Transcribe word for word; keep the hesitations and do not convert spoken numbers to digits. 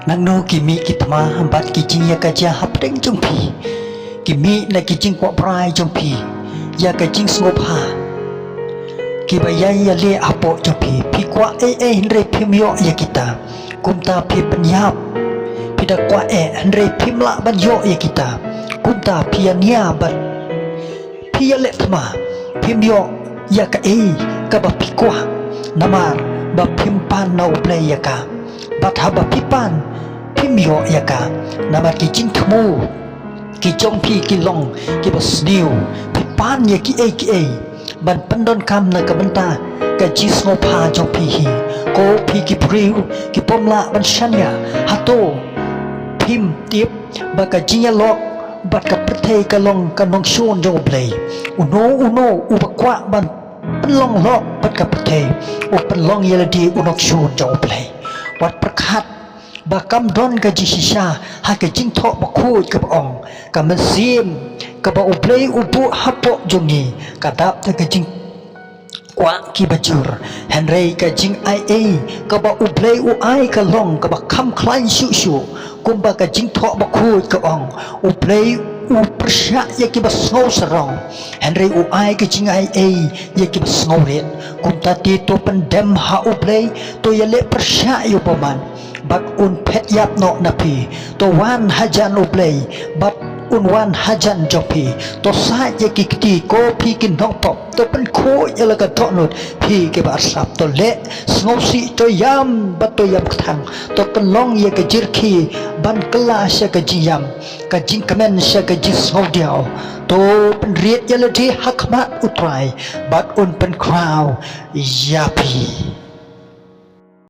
Nangno ki mih ki thma bad ki jingïakajia hapdeng jong phi? Ki mih na ki jingkwah brai jong phi ïa ka jingsngewbha, kiba ïai ïaleh hapoh jong phi. Phi kwah ei ei hynrei phim ïoh ïa kita, kumta phi pynïap. Phi da kwah eh hynrei phim lah ban ïoh ïa kita, kumta phi ïania bad phi ïaleh thma. Phim ïoh ïa kaei kaba phi kwah, namar ba phim pan na U Blei ïa ka. Bad haba phi pan, phim ïoh ïa ka, namar ki jingthmu ki jong phi ki long kiba sniew. Phi pan ïa kiei kiei ban pyndonkam na ka bynta ka jingsngewbha jong phi hi. Ko phi ki briew kibym lah ban shaniah, hato phim tip ba ka jingïalok bad ka pyrthei ka long ka nongshun jong U Blei? Uno uno uba kwah ban pynlong lok bad ka pyrthei, u pynlong ïa lade u nongshun jong U Blei. Wat pyrkhat ba kam don ka jingshisha ha ka Jingthoh Bakhuid kaba ong, ka mynsiem kaba U Blei u buh hapoh jong ngi ka dap da ka jingkwah kiba jur. Hynrei ka jingaiei kaba U Blei u ai ka long kaba kham khlaiñ shuh shuh. Kumba ka Jingthoh Bakhuid ka ong, U Blei u pyrshah ïa kiba sngewsarong, hynrei u ai ka jingaiei ïa kiba sngewrit. Kumta te to pyndem ha U Blei, to ïaleh pyrshah ïa u bymman, bad un phet ïap noh na phi. To wan hajan U Blei bad un wan hajan jong phi. To sait ïa ki kti, ko phi ki nongpop. To pynkhuid ïa la ka dohnud, phi kiba arsap. To leh sngewsih, to ïam bad to ïam kthang. To pynlong ïa ka jyrkhie ban kylla sha ka jingïam, ka jingkmen sha ka jingsngewdiaw. To pynrit ïa lade ha khmat U Trai bad un pynkhraw ïa phi.